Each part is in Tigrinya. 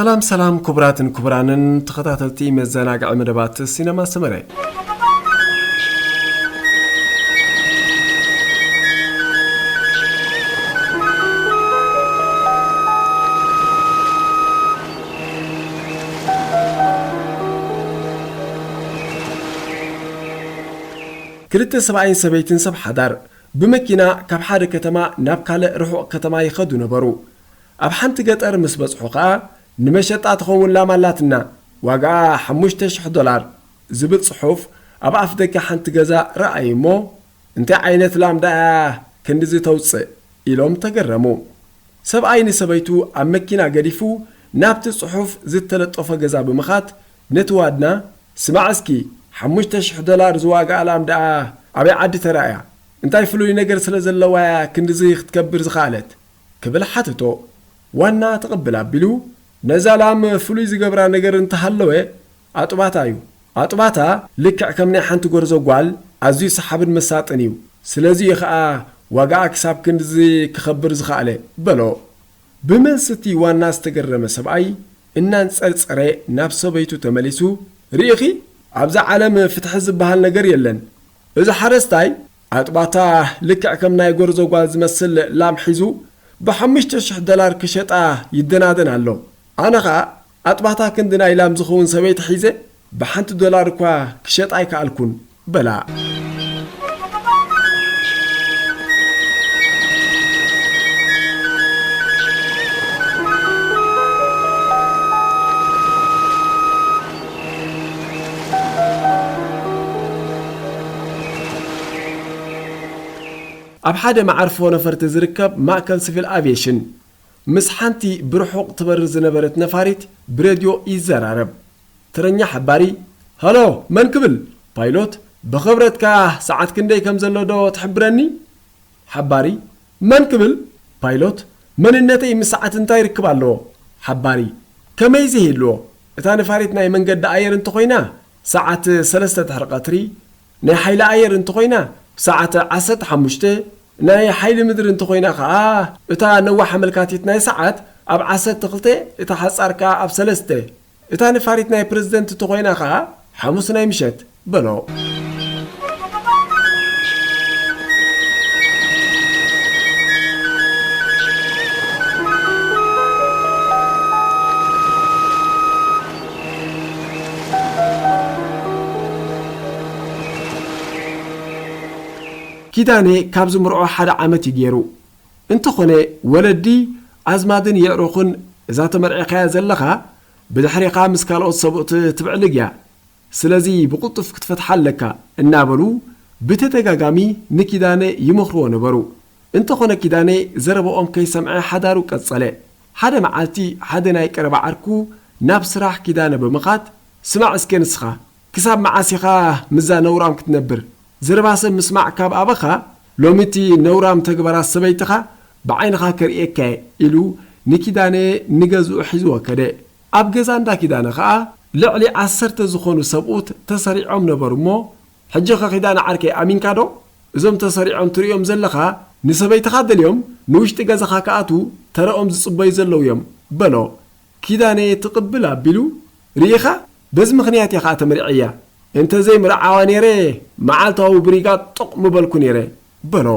ሰላም ሰላም፣ ክቡራትን ክቡራንን ተኸታተልቲ መዘናግዒ መደባት ሲነማ ሰመረ። ክልተ ሰብኣይን ሰበይትን ሰብ ሓዳር ብመኪና ካብ ሓደ ከተማ ናብ ካልእ ርሑቕ ከተማ ይኸዱ ነበሩ። ኣብ ሓንቲ ገጠር ምስ በጽሑ ኸኣ፣ "ንመሸጣ ትኸውን ላም ኣላትና፣ ዋጋኣ ሓሙሽተ ሽሕ ዶላር" ዝብል ጽሑፍ ኣብ ኣፍ ደገ ሓንቲ ገዛ ረኣዩ እሞ፣ "እንታይ ዓይነት ላም ደኣ ክንድዚ ተውጽእ?" ኢሎም ተገረሙ። ሰብኣይ ንሰበይቱ ኣብ መኪና ገዲፉ ናብቲ ጽሑፍ ዝተለጠፎ ገዛ ብምኻድ ነቲ ዋድና፣ "ስማዕ እስኪ፣ ሓሙሽተ ሽሕ ዶላር ዝዋጋኣ ላም ደኣ ኣበይ ዓዲ ተራእያ? እንታይ ፍሉይ ነገር ስለ ዘለዋ እያ ክንድዚ ክትከብር ዝኸኣለት?" ክብል ሓተቶ። ዋና ትቕብል ኣቢሉ፣ "ነዛ ላም ፍሉይ ዝገብራ ነገር እንተሃለወ፣ ኣጥባታ እዩ። ኣጥባታ ልክዕ ከም ናይ ሓንቲ ጎርዞ ጓል ኣዝዩ ሰሓብን መሳጥን እዩ። ስለዚ እዩ ኸኣ ዋጋኣ ክሳብ ክንድዚ ክኸብር ዝኸኣለ" በሎ። ብመልሲ እቲ ዋና ዝተገረመ ሰብኣይ እናንጸርጸረ ናብ ሰበይቱ ተመሊሱ፣ "ርኢኺ፣ ኣብዛ ዓለም ፍትሒ ዝበሃል ነገር የለን። እዚ ሓረስታይ ኣጥባታ ልክዕ ከም ናይ ጎርዞ ጓል ዝመስል ላም ሒዙ ብሓሙሽተ ሽሕ ዶላር ክሸጣ ይደናደን ኣሎ። ኣነ ኸኣ ኣጥባታ ክንዲ ናይ ላም ዝኸውን ሰበይቲ ሒዘ ብሓንቲ ዶላር እኳ ክሸጣ ኣይከኣልኩን" በላ። ኣብ ሓደ መዓርፎ ነፈርቲ ዝርከብ ማእከል ሲቪል ኣቪየሽን፣ ምስ ሓንቲ ብርሑቕ ትበርር ዝነበረት ነፋሪት ብሬድዮ ይዘራረብ። ተረኛ ሓባሪ፣ "ሃሎ፣ መን ክብል?" ፓይሎት፣ "ብኽብረትካ ሰዓት ክንደይ ከም ዘሎ ዶ ትሕብረኒ?" ሓባሪ፣ "መን ክብል?" ፓይሎት፣ "መንነተይ ምስ ሰዓት እንታይ ርክብ ኣለዎ?" ሓባሪ፣ "ከመይ ዘይህልዎ? እታ ነፋሪት ናይ መንገዲ ኣየር እንተኾይና፣ ሰዓት ሰለስተ ድሕሪ ቀትሪ፣ ናይ ሓይሊ ኣየር እንተኾይና፣ ሰዓት ዓሰርተ ሓሙሽተ፣ ናይ ሓይሊ ምድሪ እንተኾይና ኸኣ፣ እታ ነዋሕ ኣመልካቲት ናይ ሰዓት ኣብ ዓሰርተ ክልተ፣ እታ ሓጻር ከኣ ኣብ ሰለስተ። እታ ነፋሪት ናይ ፕረዚደንት እንተኾይና ኸኣ፣ ሓሙስ ናይ ምሸት" በሎ። ኪዳነ ካብ ዝምርዖ ሓደ ዓመት እዩ ገይሩ። እንተኾነ፣ ወለዲ፣ ኣዝማድን የዕሩኽን፣ "እዛ ተመርዒኻያ ዘለኻ፣ ብድሕሬኻ ምስ ካልኦት ሰብኡት ትብዕልግ እያ። ስለዚ ብቕልጡፍ ክትፈትሓ ኣለካ" እናበሉ ብተደጋጋሚ ንኪዳነ ይመኽርዎ ነበሩ። እንተኾነ፣ ኪዳነ ዘረባኦም ከይሰምዐ ሓዳሩ ቀጸለ። ሓደ መዓልቲ፣ ሓደ ናይ ቀረባ ዓርኩ ናብ ስራሕ ኪዳነ ብምኻድ፣ "ስማዕ እስከ ንስኻ፣ ክሳብ መዓስ ኢኻ ምስዛ ነውራም ክትነብር? ዘረባ ሰብ ምስማዕ ካብ ኣበኻ፣ ሎሚ እቲ ነውራም ተግባራት ሰበይትኻ ብዓይንኻ ከርእየካ እየ" ኢሉ ንኪዳነ ንገዝኡ ሒዝዎ ከደ። ኣብ ገዛ እንዳ ኪዳነ ኸኣ ልዕሊ ዓሰርተ ዝኾኑ ሰብኡት ተሰሪዖም ነበሩ እሞ፣ "ሕጂ ኸ ኪዳነ ዓርከይ፣ ኣሚንካ ዶ? እዞም ተሰሪዖም ትርእዮም ዘለኻ ንሰበይትኻ ደልዮም ንውሽጢ ገዛኻ ክኣትዉ ተረኦም ዝጽበዩ ዘለዉ እዮም" በሎ። ኪዳነ ትቕብል ኣቢሉ፣ "ርኢኻ? በዚ ምኽንያት እየ ኸኣ ተመሪዐያ። እንተ ዘይምርዓዋ ነይረ፣ መዓልታዊ ብሪጋ ጡቕ ምበልኩ ነይረ" በሎ።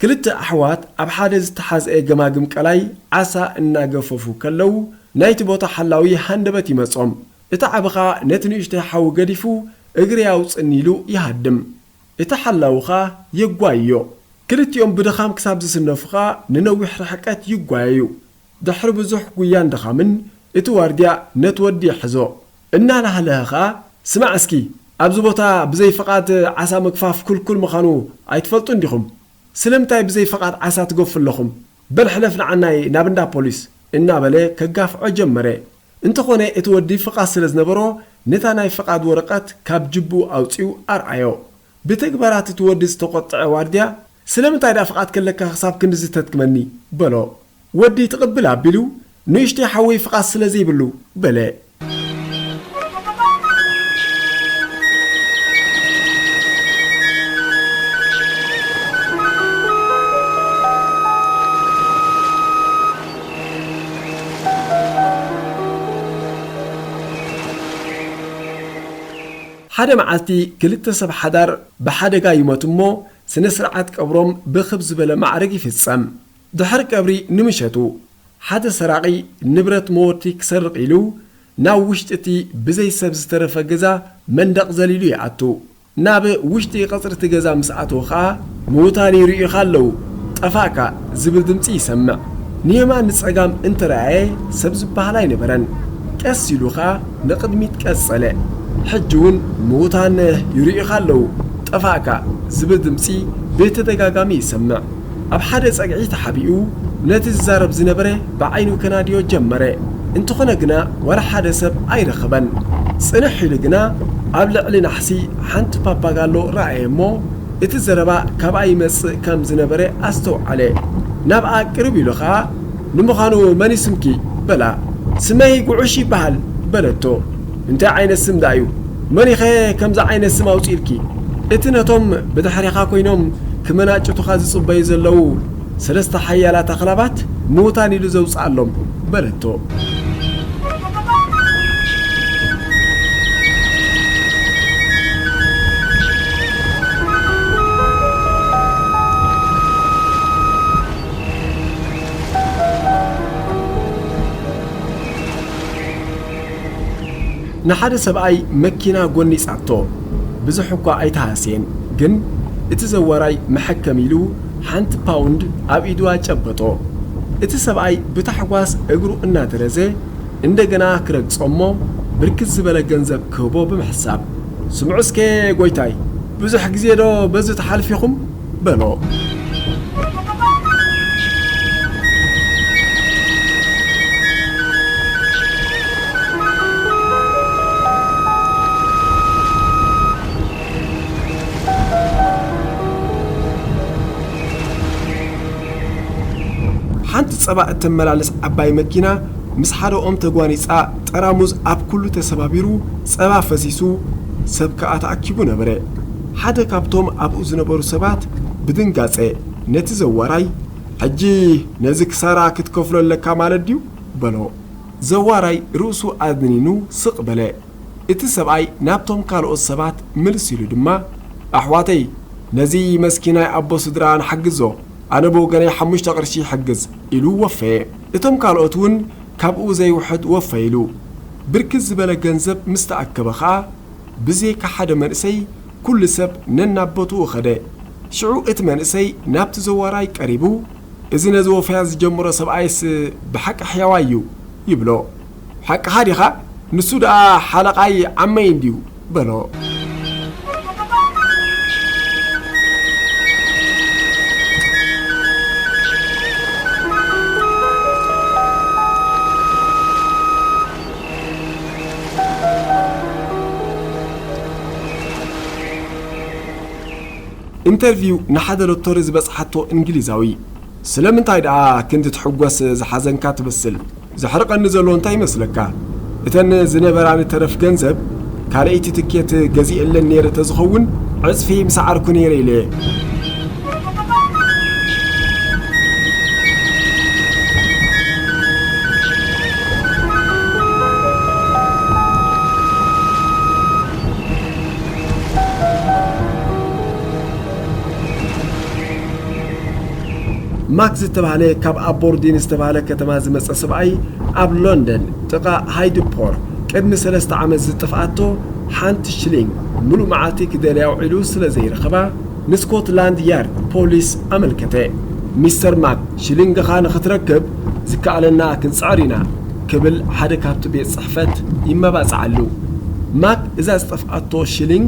ክልተ ኣሕዋት ኣብ ሓደ ዝተሓዝአ ገማግም ቀላይ ዓሳ እናገፈፉ ከለዉ፣ ናይቲ ቦታ ሓላዊ ሃንደበት ይመጾም። እቲ ዓቢ ኸኣ ነቲ ንእሽተይ ሓዉ ገዲፉ፣ "እግረይ ኣውጽእኒ" ኢሉ ይሃድም። እቲ ሓላዊ ኸኣ የጓይዮ። ክልቲኦም ብድኻም ክሳብ ዝስነፉ ኸኣ ንነዊሕ ርሕቀት ይጓየዩ። ድሕሪ ብዙሕ ጉያን ድኻምን፣ እቲ ዋርድያ ነቲ ወዲ ይሕዞ። እናላህለኸ ኸኣ፣ "ስማዕ እስኪ፣ ኣብዚ ቦታ ብዘይ ፍቓድ ዓሳ ምግፋፍ ክልኩል ምዃኑ ኣይትፈልጡን ዲኹም? ስለምንታይ ብዘይ ፍቓድ ዓሳ ትገፉ ኣለኹም? በል ሕለፍ ንዓናይ ናብ እንዳ ፖሊስ" እናበለ ከጋፍዖ ጀመረ። እንተኾነ እቲ ወዲ ፍቓድ ስለ ዝነበሮ፣ ነታ ናይ ፍቓድ ወረቐት ካብ ጅብኡ ኣውጺኡ ኣርኣዮ። ብተግባራት እቲ ወዲ ዝተቖጥዐ ዋርድያ፣ "ስለምንታይ ደኣ ፍቓድ ከለካ ክሳብ ክንድዚ ተትክመኒ?" በሎ። ወዲ ትቕብል ኣቢሉ፣ ንእሽተይ ሓወይ ፍቓድ ስለ ዘይብሉ፣ በለ። ሓደ መዓልቲ ክልተ ሰብ ሓዳር ብሓደጋ ይሞቱ እሞ፣ ስነ ስርዓት ቀብሮም ብኽብ ዝበለ ማዕርግ ይፍጸም። ድሕሪ ቀብሪ ንምሸቱ፣ ሓደ ሰራቒ ንብረት መወቲ ክሰርቕ ኢሉ ናብ ውሽጢ እቲ ብዘይ ሰብ ዝተረፈ ገዛ መንደቕ ዘሊሉ ይኣቱ። ናብ ውሽጢ ቀጽሪ እቲ ገዛ ምስ ኣተወ ኸኣ፣ "ምዉታን ይርእዩኻ ኣለዉ፣ ጠፋእካ" ዝብል ድምጺ ይሰምዕ። ንየማን ንጸጋም እንተረኣየ ሰብ ዝበሃል ኣይነበረን። ቀስ ኢሉ ኸኣ ንቕድሚት ቀጸለ። ሕጂ እውን "ምዉታን ይርእዩኻ ኣለዉ፣ ጠፋእካ" ዝብል ድምጺ ብተደጋጋሚ ይሰምዕ። ኣብ ሓደ ጸግዒ ተሓቢኡ ነቲ ዝዛረብ ዝነበረ ብዓይኑ ከናድዮ ጀመረ። እንተኾነ ግና ዋላ ሓደ ሰብ ኣይረኸበን። ጽንሕ ኢሉ ግና ኣብ ልዕሊ ናሕሲ ሓንቲ ፓፓጋሎ ረኣየ እሞ እቲ ዘረባ ካብኣ ይመጽእ ከም ዝነበረ ኣስተውዓለ። ናብኣ ቅርብ ኢሉ ኸኣ "ንምዃኑ መን እዩ ስምኪ?" በላ። "ስመይ ጉዑሽ ይበሃል" በለቶ። "እንታይ ዓይነት ስም ደኣ እዩ? መን ኢኸ ከምዚ ዓይነት ስም ኣውጺእልኪ?" "እቲ ነቶም ብድሕሪኻ ኮይኖም ክመናጭቱኻ ዝጽበዩ ዘለዉ ሰለስተ ሓያላት ኣኽላባት ምዉታን ኢሉ ዘውጽኣሎም" በለቶ። ንሓደ ሰብኣይ መኪና ጎኒጻቶ። ብዙሕ እኳ ኣይተሃስየን፣ ግን እቲ ዘዋራይ መሐከም ኢሉ ሓንቲ ፓውንድ ኣብ ኢዱ ኣጨበጦ። እቲ ሰብኣይ ብታሕጓስ እግሩ እናተረዘ እንደገና ክረግጾ እሞ ብርክት ዝበለ ገንዘብ ክህቦ ብምሕሳብ፣ "ስምዑ እስከ ጎይታይ፣ ብዙሕ ግዜ ዶ በዚ ትሓልፉ ኢኹም?" በሎ። ሓንቲ ጸባ እተመላልስ ዓባይ መኪና ምስ ሓደ ኦም ተጓኒጻ፣ ጠራሙዝ ኣብ ኩሉ ተሰባቢሩ፣ ጸባ ፈሲሱ፣ ሰብ ከኣ ተኣኪቡ ነበረ። ሓደ ካብቶም ኣብኡ ዝነበሩ ሰባት ብድንጋጸ ነቲ ዘዋራይ፣ "ሕጂ ነዚ ክሳራ ክትከፍሎ ኣለካ ማለት ድዩ?" በሎ። ዘዋራይ ርእሱ ኣድኒኑ ስቕ በለ። እቲ ሰብኣይ ናብቶም ካልኦት ሰባት ምልስ ኢሉ ድማ፣ "ኣሕዋተይ፣ ነዚ መስኪናይ ኣቦ ስድራ ንሓግዞ፣ ኣነ ብወገነይ ሓሙሽተ ቅርሺ ይሕግዝ" ኢሉ ወፈየ። እቶም ካልኦት እውን ካብኡ ዘይውሕድ ወፈይሉ። ብርክት ዝበለ ገንዘብ ምስ ተኣከበ ኸኣ፣ ብዘይካ ሓደ መንእሰይ፣ ኩሉ ሰብ ነናብ ቦትኡ ኸደ። ሽዑ እቲ መንእሰይ ናብቲ ዘዋራይ ቀሪቡ፣ "እዚ ነዚ ወፈያ ዝጀመሮ ሰብኣይስ ብሓቂ ሕያዋይ እዩ" ይብሎ። "ሓቅኻ ዲኻ? ንሱ ደኣ ሓለቓይ ዓመይ እንድዩ" በሎ። ኢንተርቪው ንሓደ ሎቶሪ ዝበጽሓቶ እንግሊዛዊ። "ስለምንታይ ደኣ ክንዲ ትሕጎስ ዝሓዘንካ ትመስል? ዘሕርቐኒ ዘሎ እንታይ ይመስለካ? እተን ዝነበራኒ ተረፍ ገንዘብ፣ ካልኣይቲ ትኬት ገዚኤለን ነይረ ተዝኸውን፣ ዕጽፊ ምሰዓርኩ ነይረ" ኢለ። ማክ ዝተባህለ ካብ ኣቦርዲን ዝተባህለ ከተማ ዝመጸ ሰብኣይ፣ ኣብ ሎንደን ጥቓ ሃይድ ፖርክ ቅድሚ ሰለስተ ዓመት ዝጠፍኣቶ ሓንቲ ሽሊንግ፣ ምሉእ መዓልቲ ክደልያ ውዒሉ ስለ ዘይረኸባ፣ ንስኮትላንድ ያርድ ፖሊስ ኣመልከተ። "ሚስተር ማክ፣ ሽሊንግኻ ንኽትረክብ ዝከኣለና ክንጽዕር ኢና" ክብል ሓደ ካብቲ ቤት ጽሕፈት ይመባጽዓሉ። ማክ እዛ ዝጠፍኣቶ ሽሊንግ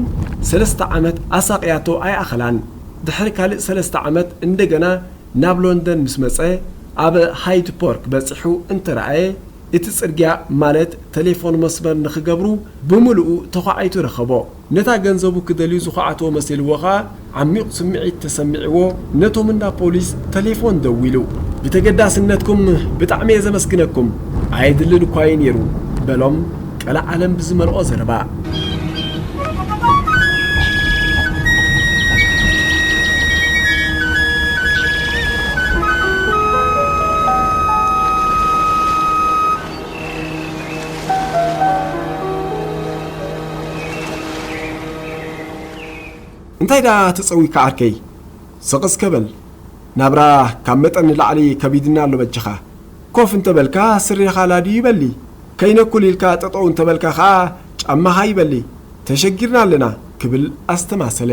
ሰለስተ ዓመት ኣሳቕያቶ ኣይኣኸላን። ድሕሪ ካልእ ሰለስተ ዓመት እንደገና ናብ ሎንደን ምስ መጸ፣ ኣብ ሃይድ ፖርክ በጺሑ እንተረኣየ፣ እቲ ጽርግያ፣ ማለት ተሌፎን መስመር ንኽገብሩ ብምሉኡ ተዃዒቱ ረኸቦ። ነታ ገንዘቡ ክደልዩ ዝኹዓትዎ መሲልዎ ኸኣ፣ ዓሚቕ ስምዒት ተሰሚዕዎ፣ ነቶም እንዳ ፖሊስ ተሌፎን ደዊሉ። ብተገዳስነትኩም ብጣዕሚ እየ ዘመስግነኩም። ኣየድልን እኳ እዩ ነይሩ፣ በሎም ቀለዓለም ብዝመልኦ ዘረባ። እንታይ ደኣ ተጸዊካ ዓርከይ? ስቕ እስከ በል። ናብራ ካብ መጠን ንላዕሊ ከቢድና ኣሎ በጃኻ። ኮፍ እንተበልካ ስሬኻ ላድዩ ይበሊ። ከይነኩል ኢልካ ጠጠው እንተበልካ ኸኣ ጫማኻ ይበሊ። ተሸጊርና ኣለና ክብል ኣስተማሰለ።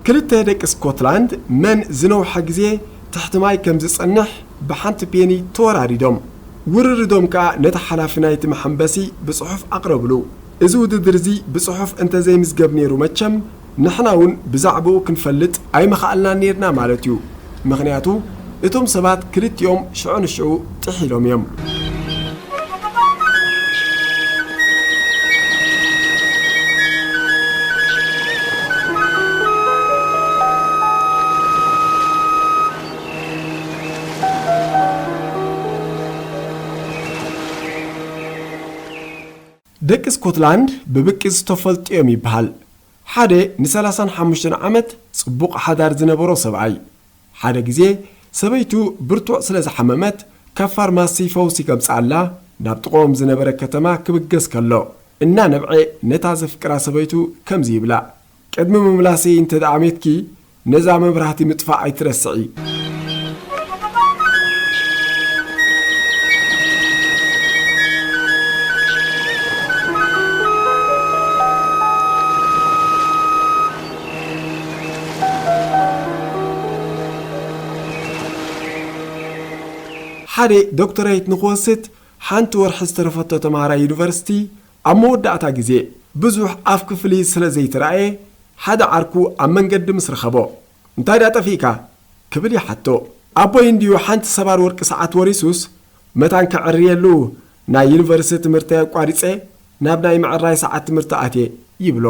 ክልተ ደቂ ስኮትላንድ መን ዝነውሐ ግዜ ትሕቲ ማይ ከም ዝጸንሕ ብሓንቲ ፔኒ ተወራሪዶም። ውርርዶም ከኣ ነቲ ሓላፊ ናይቲ መሐንበሲ ብጽሑፍ ኣቕረብሉ። እዚ ውድድር እዚ ብጽሑፍ እንተ ዘይምዝገብ ነይሩ መቸም ንሕና እውን ብዛዕባኡ ክንፈልጥ ኣይምኸኣልናን ነይርና ማለት እዩ። ምኽንያቱ እቶም ሰባት ክልቲኦም ሽዑ ንሽዑ ጥሒሎም እዮም። ደቂ ስኮትላንድ ብብቂ ዝተፈልጡ እዮም ይበሃል። ሓደ ንሰላሳን ሓሙሽተን ዓመት ጽቡቕ ሓዳር ዝነበሮ ሰብኣይ፣ ሓደ ግዜ ሰበይቱ ብርቱዕ ስለ ዝሓመመት፣ ካብ ፋርማሲ ፈውሲ ከምጽኣላ ናብ ጥቕኦም ዝነበረ ከተማ ክብገስ ከሎ፣ እናነብዐ ነታ ዘፍቅራ ሰበይቱ ከምዚ ይብላ፣ "ቅድሚ ምምላሰይ እንተ ደኣ ሜትኪ፣ ነዛ መብራህቲ ምጥፋእ ኣይትረስዒ።" ሓደ ዶክተረይት ንኽወስድ ሓንቲ ወርሒ ዝተረፈቶ ተምሃራይ ዩኒቨርሲቲ፣ ኣብ መወዳእታ ግዜ ብዙሕ ኣብ ክፍሊ ስለ ዘይተራእየ፣ ሓደ ዓርኩ ኣብ መንገዲ ምስ ረኸቦ፣ "እንታይ ደኣ ጠፊእካ?" ክብል ይሓቶ። ኣቦይ እንድዩ ሓንቲ ሰባር ወርቂ ሰዓት ወሪሱስ፣ መታን ከዕርየሉ ናይ ዩኒቨርሲቲ ትምህርተይ ኣቋሪጸ ናብ ናይ ምዕራይ ሰዓት ትምህርቲ ኣትየ ይብሎ።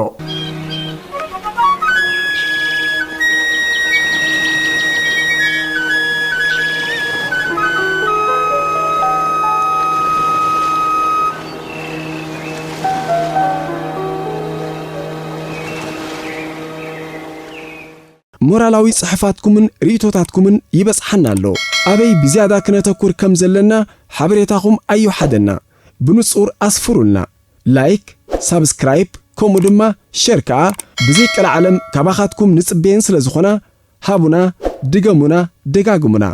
ሞራላዊ ጽሑፋትኩምን ርእይቶታትኩምን ይበጽሓና ኣሎ። ኣበይ ብዝያዳ ክነተኩር ከም ዘለና ሓበሬታኹም ኣይውሓደና። ብንጹር ኣስፍሩልና። ላይክ፣ ሳብስክራይብ፣ ከምኡ ድማ ሸር ከኣ ብዘይቀልዓለም ካባኻትኩም ንጽበየን ስለ ዝኾና፣ ሃቡና፣ ድገሙና፣ ደጋግሙና።